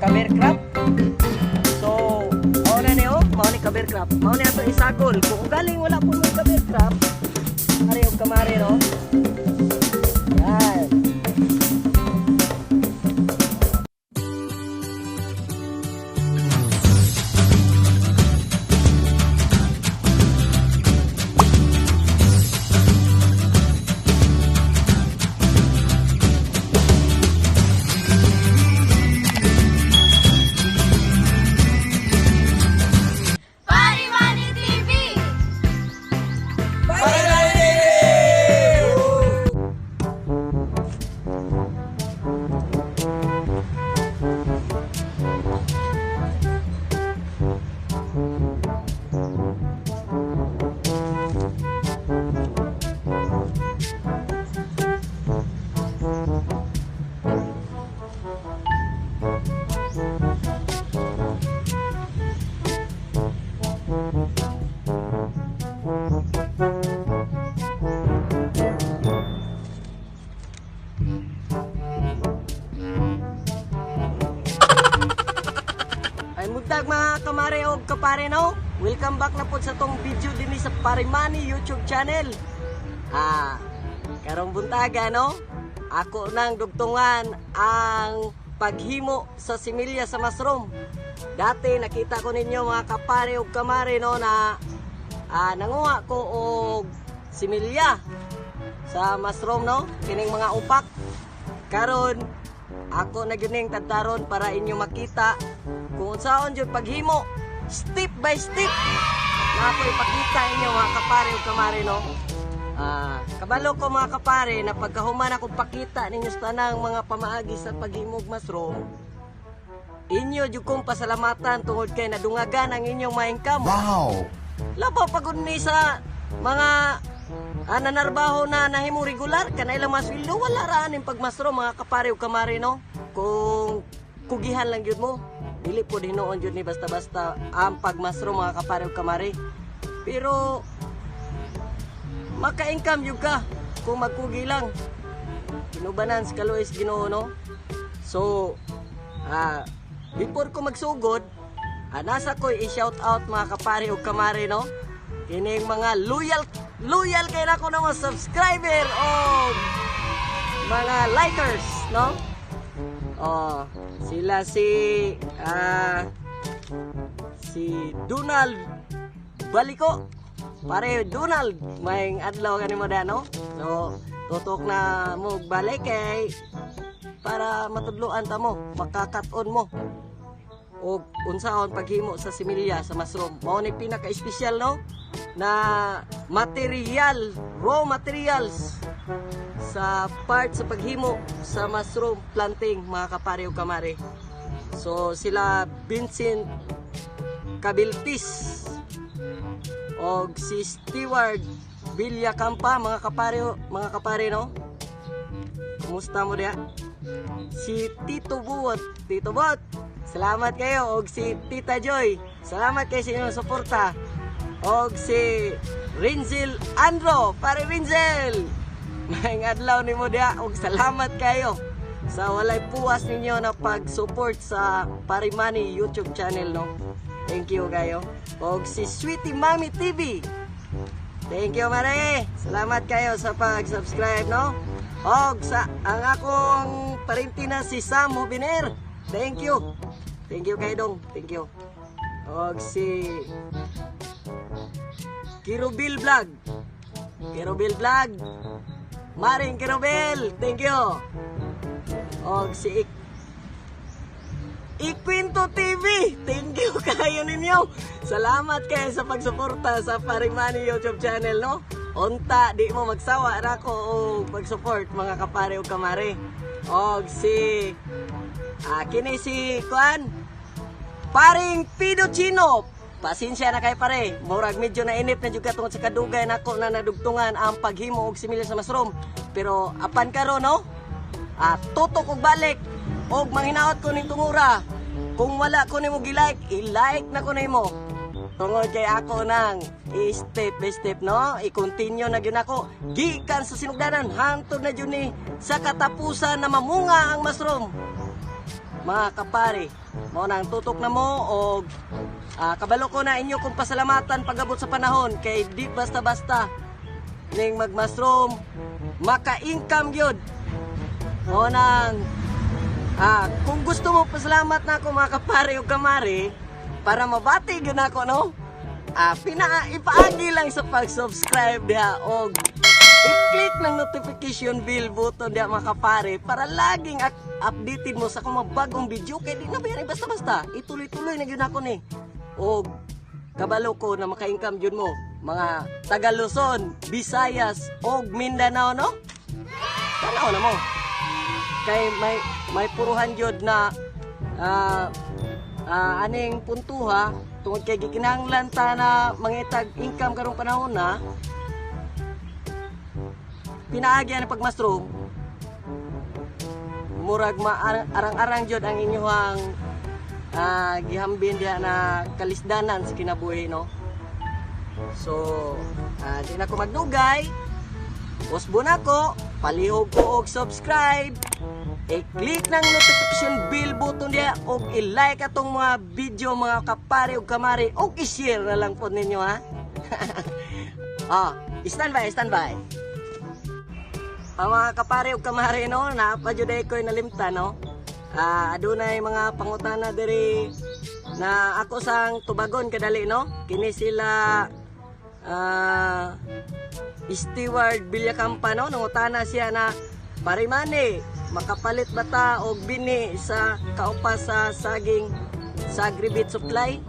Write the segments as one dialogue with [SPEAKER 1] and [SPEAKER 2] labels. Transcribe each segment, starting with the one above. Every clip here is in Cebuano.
[SPEAKER 1] cover crop. So, mao na ni oh, mao ni cover crop. Mao ni ato isagol. Kung galing wala po mo cover crop, pare og kamare, no? Yan.
[SPEAKER 2] Pari Money TV!
[SPEAKER 1] Ay mugtag mga kamare og kapare, no. Welcome back na po sa tong video dinhi sa Parimani YouTube channel. Karong buntaga, no. Ako nang dugtungan ang paghimo sa similya sa mushroom. Dati nakita ko ninyo, mga kapare og kamare, no, na nanguha ko og similya sa mushroom, no, kining mga upak. Karon ako na gyud ning tadtaron para inyo makita kung unsaon jud paghimo step by step na ako ipakita inyo, mga kapare ug kamare, no. Kabalo ko, mga kapare, na pagkahuman ako pakita ninyo sa tanang mga pamaagi sa paghimog mushroom, inyo jud kong pasalamatan tungod kay nadungagan ang inyong ma-income.
[SPEAKER 3] Wow!
[SPEAKER 1] Labaw pagod ni sa mga nanarbaho na nahimo regular kana ilang masweldo, wala ra aning pagmasro, mga kapare ug kamare, no. Kung kugihan lang gyud mo, dili po hinuon gyud ni basta-basta ang pagmasro, mga kapare ug kamare, pero maka-income gyud ka kung magkugi lang, kinubanan sa kaluoy sa Ginoo, no. So before ko magsugod, nasa ko i-shout out, mga kapare ug kamare, no, kining mga loyal loyal kay nako na mga subscriber o mga likers, no. Oh, sila si Donald Baliko. Pare Donald, may adlaw kanimo da, no. So tutok na mo og balik kay para matudloan ta mo, makakaton mo og unsaon paghimo sa similya sa mushroom. Mao ni pinaka-espesyal, no, na material, raw materials sa part sa paghimo sa mushroom planting, mga kapare ug kamare. So sila Vincent Cabiltis og si Steward Villacampa, mga kapare, no. Kumusta mo diha? Si Tito Buot, Tito Buot, salamat kayo, og si Tita Joy, salamat kayo sa inyong suporta. Og si Rinzel Andro, pare Rinzel, maayong adlaw nimo diha og salamat kayo sa walay puwas ninyo na pag-support sa Parimani YouTube channel, no. Thank you kayo. Og si Sweetie Mami TV. Thank you, Mare. Salamat kayo sa pag-subscribe, no? Og sa ang akong parinti na si Sam Hubiner. Thank you. Thank you kay Dong. Thank you. Og si Kirubil Vlog. Kirubil Vlog. Maring Kirubil. Thank you. Og si Ikwento TV. Thank you kayo ninyo. Salamat kayo sa pagsuporta sa Paring Money YouTube channel, no? Unta, di mo magsawa ra ko og pag-support, mga kapare ug kamare. Og si kini si kuan Paring Pido Chino. Pasensya na kay pare. Murag medyo nainip na jud ka tungod sa kadugay nako na nadugtungan ang paghimo og similya sa mushroom. Pero apan karon, no? Tutok og balik og manghinaot ko ning tungura. Kung wala ko nimo gi-like, i-like na ko nimo. Tungod kay ako nang step by step, no, i-continue na gyud ako gikan sa sinugdanan hangtod na jud ni sa katapusan na mamunga ang mushroom. mga kapare. Mao nang tutok na mo og kabalo ko na inyo kung pasalamatan pag-abot sa panahon kay di basta-basta ning mag-mushroom maka-income gyud. Mao nang kung gusto mo pasalamat na ako, mga kapare ug kamare, para mabati gyud nako, no? Pina ipaagi lang sa pag-subscribe diha og i-click ng notification bell button diha, mga kapare, para laging updated mo sa akong mga bagong video kay di na ba yan basta-basta. Ituloy-tuloy na gyud ako ni. Og kabalo ko na maka-income gyud mo mga taga Luzon, Visayas og Mindanao, no? Tanaw na mo kay may may puruhan jud na aning puntuha tungod kay gikinahanglan ta na mangitag income karong panahon na pinaagi ang pagmushroom, murag maarang-arang jud ang inyong gihambin diha na kalisdanan sa kinabuhi, no? So di na ko magdugay. Usbo na ko, palihog ko og subscribe, i-click ng notification bell button diha og i-like atong mga video, mga kapare ug kamare, og i-share na lang po ninyo, ha. Stand by, stand by. Ang mga kapare ug kamare, no, naa pa jud ko'y nalimtan, no. Adunay mga pangutana diri na ako sang tubagon kadali, no. Kini sila Steward Villacampa, no, nangutana siya na, "Pare Manny, makapalit ba ta og bini sa kaupa sa saging sa Agribit Supply?"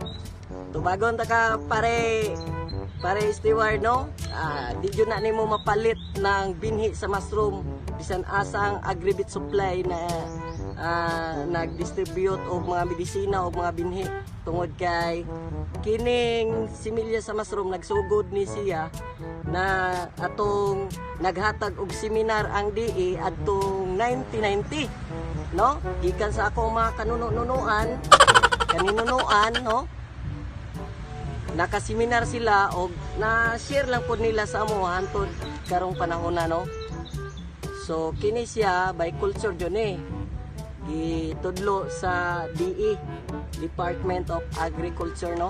[SPEAKER 1] Tubagon ta ka, pare pare Steward, no. Di jud na nimo mapalit ng binhi sa mushroom bisan asa ang Agribit Supply na nag-distribute og mga medisina o mga binhi tungod kay kining similya sa mushroom nagsugod ni siya na atong naghatag og seminar ang DA adtong 1990, no? Gikan sa ako mga kanuno-nunuan kaninunuan, no, nakaseminar sila og na share lang pod nila sa amo hantod karong panahon na, no? So kini siya by culture jud eh gitudlo sa DE, Department of Agriculture, no?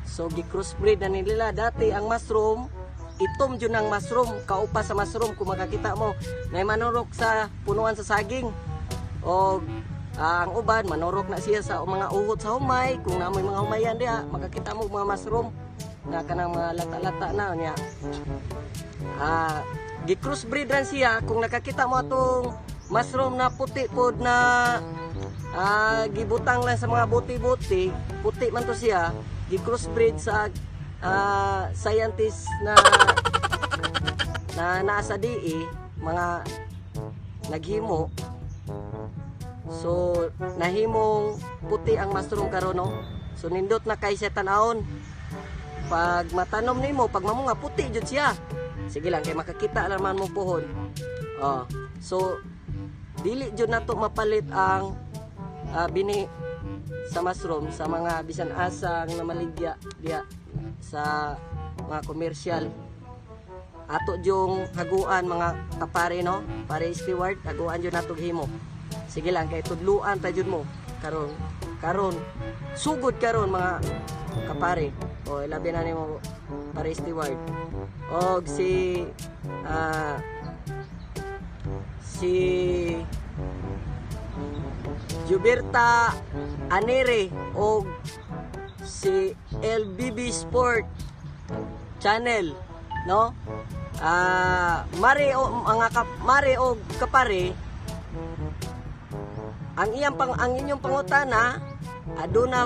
[SPEAKER 1] So gi crossbreed na nila. Dati ang mushroom, itom jud ang mushroom, kaupa sa mushroom. Kung makakita mo na manurok sa punuan sa saging o ang uban manurok na siya sa mga uhot sa humay. Kung naa moy mga humayan diha, makakita mo mga mushroom na kanang mga lata-lata na niya. Gi crossbreed ran siya. Kung nakakita mo atong mushroom na puti pod na gibutang lang sa mga buti-buti, puti man to siya, gi crossbreed sa scientist na na naa sa DE, mga naghimo. So nahimong puti ang mushroom karon, no? So nindot na kay siya tan-awon. Pag matanom nimo, pag mamunga, puti jud siya. Sige lang kay makakita lang man mo puhon. Oh, so dili jud nato mapalit ang bini sa mushroom sa mga bisan asang namaligya diya sa mga komersyal. Ato jung haguan, mga kapare, no? Pare Steward, haguan jud nato himo. Sige lang kay tudluan ta jud mo karon karon sugod karon, mga kapare. O ilabi na nimo, pare Steward, og si Juberta Anere og si LBB Sport Channel, no? Mare o mga kap, mare og kapare, ang inyong pangutana, aduna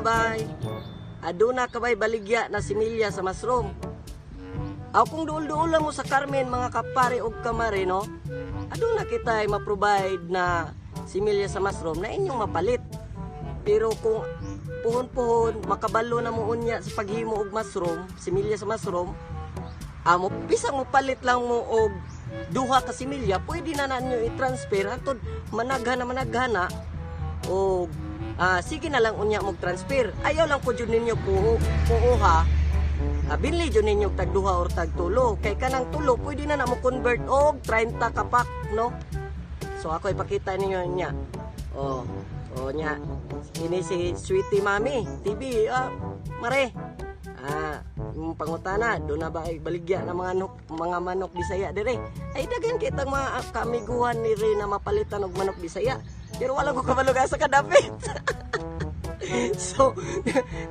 [SPEAKER 1] ka bay baligya na similya sa mushroom? Aw, kung duol-duol lang mo sa Carmen, mga kapare og kamare, no, aduna kita ay ma-provide na similya sa mushroom na inyong mapalit. Pero kung puhon-puhon makabalo na mo unya sa paghimo og mushroom, similya sa mushroom, amo bisang mo palit lang mo og duha ka similya, pwede na ninyo i-transfer hantod managhan na managhan na og sige na lang unya mo transfer. Ayaw lang po jud ninyo puuha. Binli jud ninyo tag duha or tag tulo kay kanang tulo pwede na na mo convert og 30 ka pack, no? So ako ipakita ninyo niya. Oh. O nya, ini si Sweetie Mami TV, mare. Yung pangutana, doon na ba ay baligya ng mga manok, mga manok Bisaya dire? Ay daghan kitang mga kamiguhan ni Ray na mapalitan og manok Bisaya. Pero wala ko kabalo sa kadapit. So,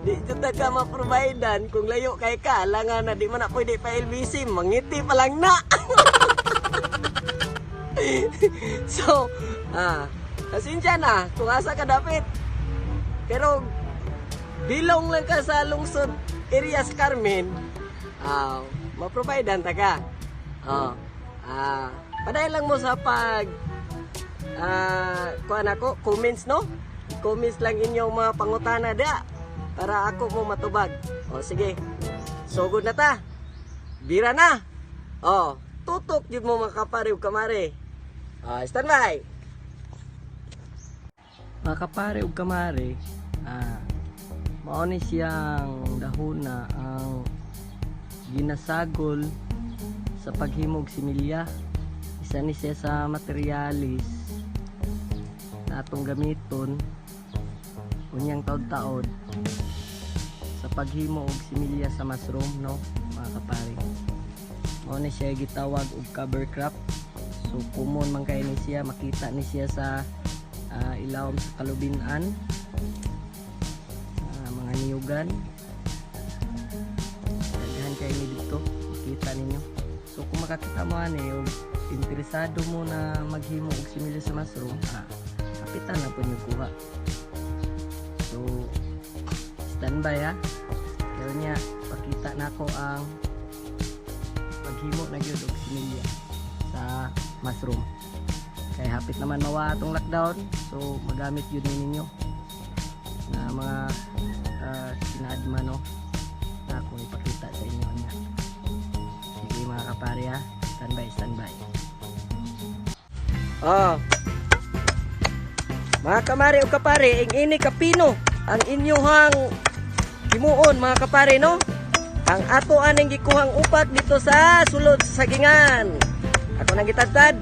[SPEAKER 1] di jud ta ka ma-providean kung layo kay ka, langan na di man na pwede pa LBC, mangiti pa lang na. So, pasensya na kung asa ka dapit. Pero bilong lang ka sa lungsod areas Carmen, ma-providean ta ka. Oh, padayon lang mo sa pag kuan ako, comments, no? Comments lang inyong mga pangutana da para ako mo matubag. O sige. Sugod na ta. Bira na. O, tutok jud mo, mga kapare ug kamare. Stand by. Mga kapare ug kamare, mao ni siyang dahona ang ginasagol sa paghimog similya. Isa ni siya sa materialis na atong gamiton unyang taod-taod sa paghimo og similya sa mushroom, no, mga kapare. Mao ni siya gitawag og cover crop. So common man kay ni siya, makita ni siya sa ilawom sa kalubinan, mga niyugan. Daghan kay ni dito, makita ninyo. So kung makakita mo ani og interesado mo na maghimo og similya sa mushroom, kapitan na po niyo kuha. So standby ha. Kaya niya pakita nako ang paghimo na gyud og similya sa mushroom. Kay hapit naman mawa atong lockdown, so magamit yun ni ninyo na mga kinaadma, no, na akong ipakita sa inyo niya. Sige, mga kapare ha, standby, standby. Oh. Mga kamare o kapare, ing ini kapino ang inyuhang himuon, mga kapare, no? Ang ato aning gikuhang upak dito sa sulod sa sagingan. Ako nang gitadtad.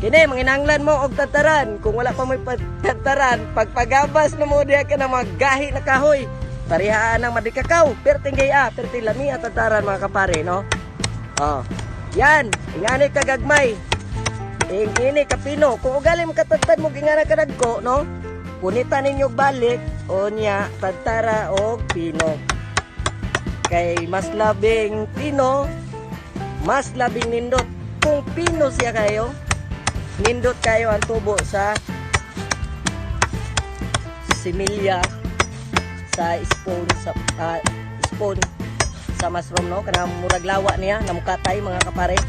[SPEAKER 1] Kini manginahanglan mo og tadtaran. Kung wala pa mo'y tadtaran, pagpagabas na mo diha ka na mga gahi na kahoy. Parihaan ang madikakaw, perting gaya, perting lami at tadtaran, mga kapare, no? Oh. Yan, ingani kagagmay. Ing ini kapino, kung ugali makatadtad mo gingana kadagko, no? Punitan ninyo balik o niya tadtara og pino. Kay mas labing pino, mas labing nindot. Kung pino siya kayo, nindot kayo ang tubo sa similya sa spawn sa mushroom, no? Kanang murag lawa niya namukatay, mga kapare.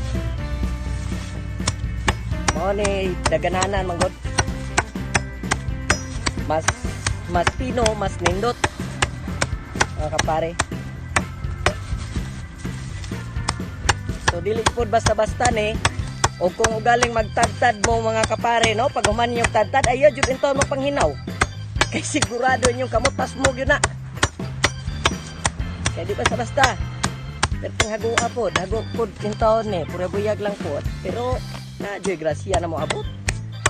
[SPEAKER 1] Mao ni dagananan manggod. Mas mas pino, mas nindot, mga kapare. So dili pod basta-basta ni. O kung ugaling magtadtad mo, mga kapare, no, pag human yung tadtad, ayaw jud intawn mo panghinaw. Kay sigurado inyong kamot pasmog yun na. Kay di basta-basta. Pero kung hago pod, hago pod intawn ni, pura buyag lang pod. Pero na joy grasya na mo abot.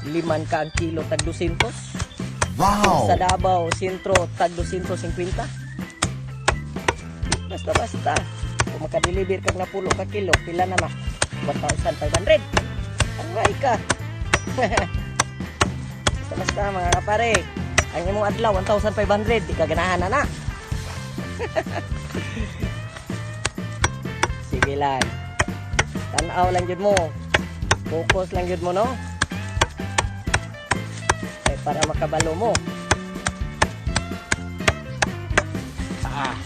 [SPEAKER 1] Liman ka ang kilo tag 200.
[SPEAKER 3] Wow!
[SPEAKER 1] Sa Davao Sentro tag 250. Di basta-basta. Kung makadeliver kag napulo ka kilo, pila na na? 1,500. Aray ka. Basta-basta, mga kapare. Ang imong adlaw 1,500, di ka ganahan na na. Sige lang. Tanaw lang jud mo. Focus lang jud mo, no? Kay para makabalo mo. Ah.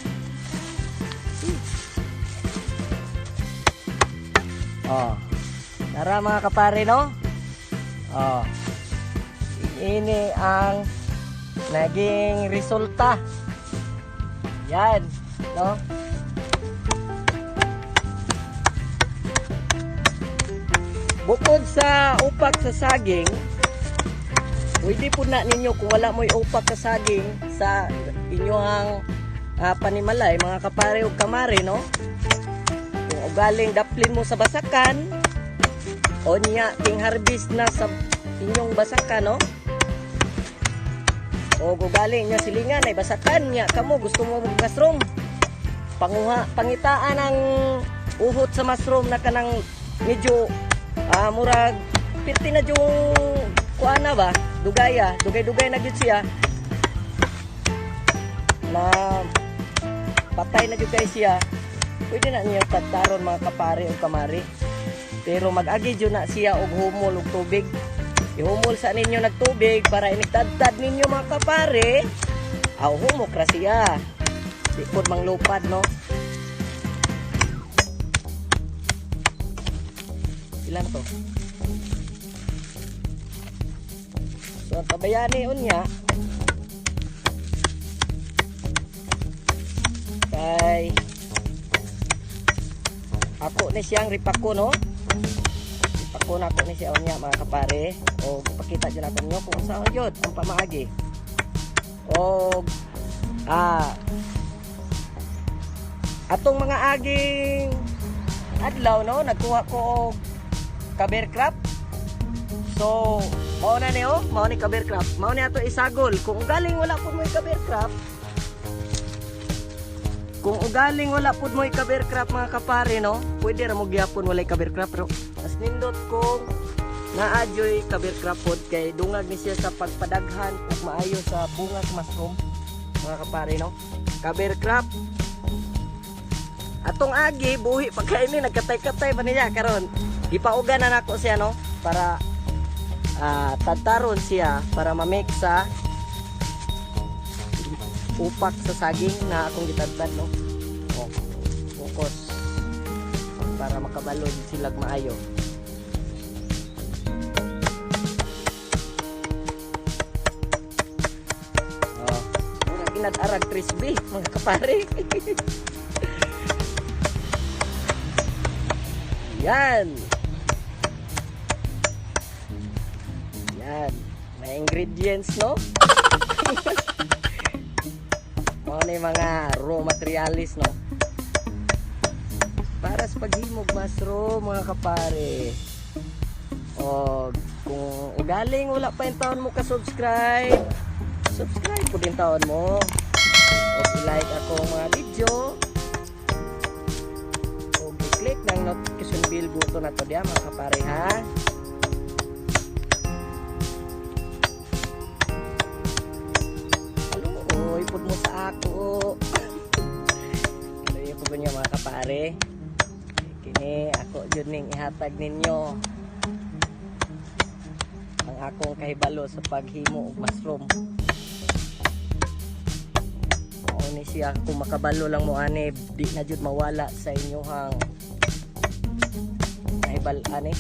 [SPEAKER 1] Oh. Tara, mga kapare, no? Oh. Ini ang naging resulta. Yan, no? Bukod sa upak sa saging, pwede po na ninyo kung wala mo'y upak sa saging sa inyong panimalay, mga kapare o kamare, no? Kung ugaling daplin mo sa basakan, o niya ting harvest na sa inyong basakan, no? O ugaling nyo silingan ay basakan niya kamo gusto mo mag mushroom. Panguha, pangitaan ang uhot sa mushroom na kanang medyo murag pirti na yung kuana ba, dugaya, dugay-dugay na gyud siya na patay na jud kay siya. Pwede na niya tadtaron, mga kapare o kamari, pero mag-agi jud na siya og humol og tubig. Ihumol sa ninyo nagtubig para inigtadtad ninyo, mga kapare, aw humok ra siya, di pod manglupad, no? Ilan to? So ang pabayani unya kay ako ni siyang ripako, no? Ripako na ako ni siya unya, mga kapare, o pakita dyan ako ninyo kung saan yun ang pamaagi o atong mga aging adlaw, no? Nagkuha ko og cover crop. So mao na ni, oh, mao ni cover crop, mao ni ato isagol kung ugaling wala pud mo cover crop. Kung ugaling wala pud mo cover crop, mga kapare, no? Pwede ra mo gyapon walay cover crop, pero mas nindot kung naa joy cover crop pod kay dungag ni siya sa pagpadaghan ug maayo sa bunga sa mushroom, mga kapare, no? Cover crop. Atong agi buhi pa kay ni, nagkatay-katay pa niya. Karon gipaugan na nako siya, no, para tadtaron siya para ma-mix sa upak sa saging na akong gitadtad, no? Oh, focus para makabalod silag maayo. Oh, mura ginag-arag 3B, mga kapare. Yan. Yan. May ingredients, no? Mao na yung mga raw materials, no? Para sa paghimog mushroom, mga kapare. O, kung ugaling wala pa yung taon mo ka-subscribe, subscribe po din taon mo. O, like ako mga video. O, i-click ng notification bell button na to diya, mga kapare, ha? Hello, ipod mo sa ako. Ano po niyo, mga kapare? Kini ako jud ning ihatag ninyo ang akong kahibalo sa paghimo og mushroom. Mao ni siya, kung makabalo lang mo ani, di na jud mawala sa inyohang kahibal ani.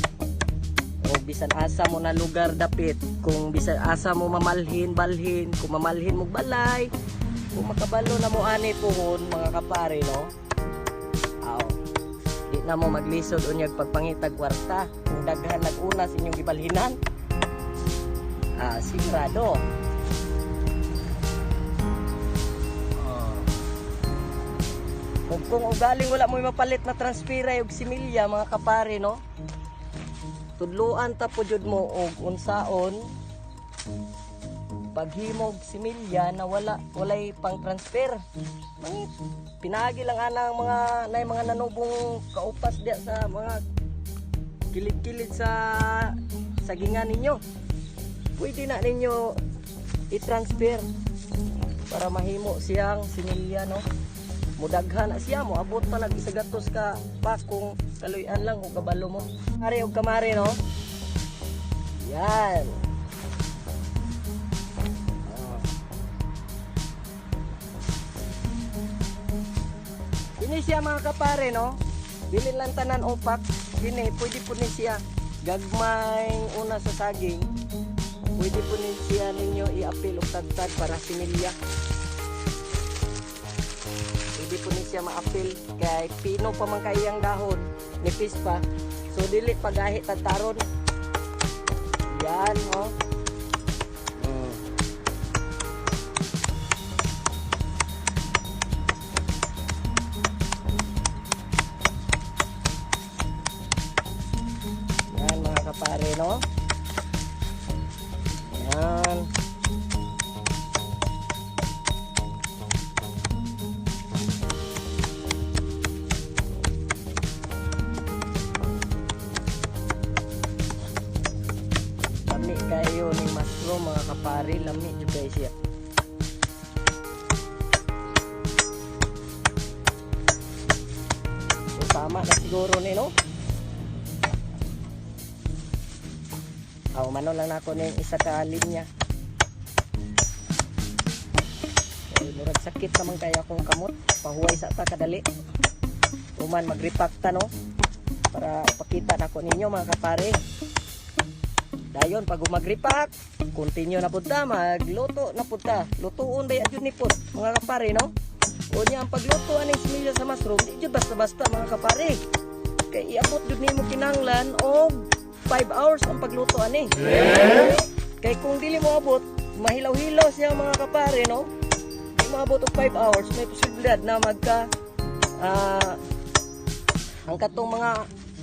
[SPEAKER 1] O bisan asa mo na lugar dapit, kung bisan asa mo mamalhin balhin, kung mamalhin mo balay, kung makabalo na mo ani puhon, mga kapare, no? Aw, di na mo maglisod unyag pagpangitag kwarta kung daghan nag-una sa inyong gibalhinan. Sigurado. Oh. Kung ugaling wala mo mapalit na transfera og similya, mga kapare, no? Tudluan ta po jud mo og unsaon paghimog similya na wala walay pang transfer. Mangit pinaagi lang ana ang mga nay mga nanubong kaupas diya sa mga kilid-kilid sa sagingan ninyo. Pwede na ninyo i-transfer para mahimo siyang similya, no? Mudaghan na siya, moabot pa nag 100 ka pa kung kaluyan lang o kabalo mo. Mare og kamare, no? Yan. Oh. Ini siya, mga kapare, no? Bilin lang tanan opak. Kini pwede po ni siya gagmay una sa saging. Pwede po ni siya ninyo i-apil og tagtag para similya. Pwede po ni siya maapil kay pino pa man kay iyang dahon, nipis pa. So dili pagahi tadtaron. Yan, oh. Yan, mga kapare, no? Yan. Tama na siguro ni, no? Aw, mano lang nako ning isa ka linya. Kay murag sakit naman kaya akong kamot. Pahuway sa ta kadali. Human mag-repack ta, no? Para pakita nako ninyo, mga kapare. Dayon pag mag-repack, continue na pud ta, magluto na pud ta. Lutuon day jud ni pud, mga kapare, no? Unya ang pagluto aning similya sa mushroom, di jud basta-basta, mga kapare. Kay iabot jud nimo kinahanglan og 5 hours ang pagluto ani. Kay kung dili mo abot, mahilaw-hilaw siya, mga kapare, no? Di mo abot og 5 hours, may posibilidad na magka ang katong mga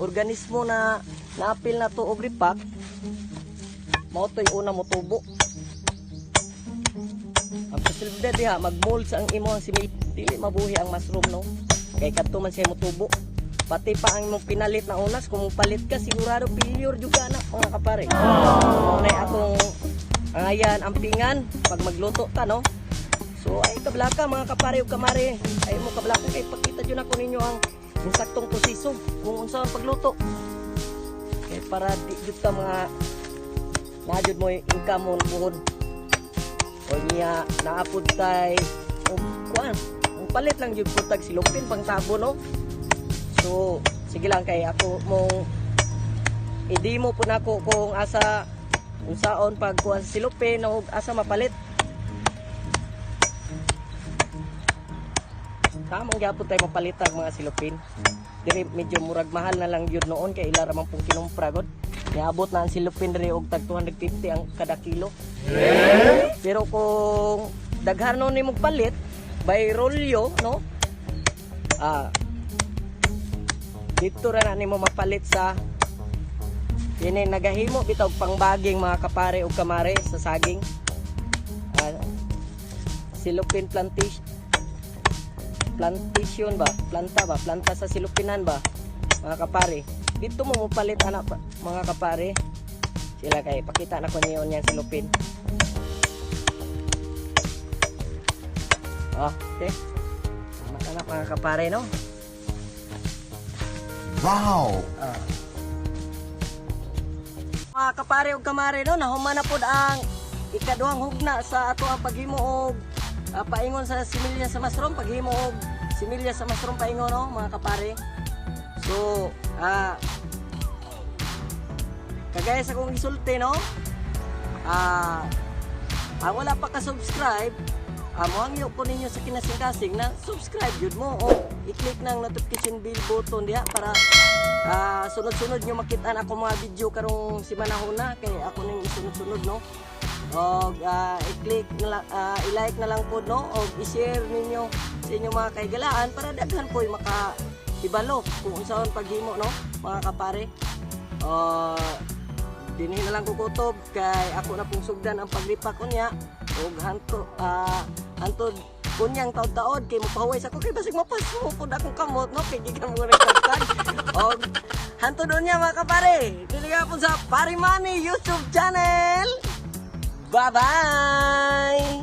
[SPEAKER 1] organismo na naapil na to og repack, mao to'y una mo tubo. Ang posibilidad diha mag-mold sa ang imo ang simil, dili mabuhi ang mushroom, no? Kay kadto man siya motubo. Pati pa ang imong pinalit na unas, kung palit ka, sigurado failure jud ka na, mga kapare. Mao na atong angayan ampingan pag magluto ta, no? So ay kablaka, mga kapare ug kamare, ay mo kablaka kay pakita jud nako ninyo ang insaktong proseso kung unsa ang pagluto. Kay para di jud ka mga naa jud mo income mo buhon. O niya naapod tay og kuan, ang palit lang jud pud tag silupin pang tabo, no? So sige lang kay ako mong i-demo po nako kung asa unsaon pag kuan sa silupin o asa mapalit. Tamang gyapon tayo mapalitag mga silupin. Diri medyo murag mahal na lang yun noon kay ila ra man pong kinumpra god. Niabot na ang silupin diri og tag 250 ang kada kilo. Pero kung daghan no nimo palit by rolyo, no? Dito ra na nimo mapalit sa kini nagahimo bitaw pangbaging, mga kapare ug kamare, sa saging. Silupin plantation plantation ba? Planta ba? Planta sa silupinan ba? Mga kapare. Dito mo palit anak pa, mga kapare. Sila kay pakita na ko niyo yan silupin. Oh, okay. Tama ka na, mga kapare, no?
[SPEAKER 3] Wow!
[SPEAKER 1] Mga kapare ug kamare, no, nahuman na pod ang ikaduhang hugna sa ato ang paghimo og paingon sa similya sa mushroom, paghimo og similya sa mushroom paingon, no, mga kapare. So, kagaya sa kong gisulti, no? Ang wala pa ka-subscribe, mohangyo ko ninyo sa kinasing-kasing na subscribe jud mo o i-click ng notification bell button diha para sunod-sunod nyo makita na ako mga video karong simanahuna kay ako ning isunod-sunod, no? Og i-click na i-like na lang pod, no, og i-share ninyo sa inyong mga kahigalaan para daghan po'y maka ibalo kung unsaon paghimo, no, mga kapare. Dinhi na lang ko kutob kay ako na pong sugdan ang pag-repack unya og hanto hantod unyang taod-taod kay mopahuway sa ko kay basig mapasmo pud akong kamot, no, kay gikan mo nagtagtag. Og hantod unya, mga kapare, dili po sa Pare Money YouTube channel. Bye bye.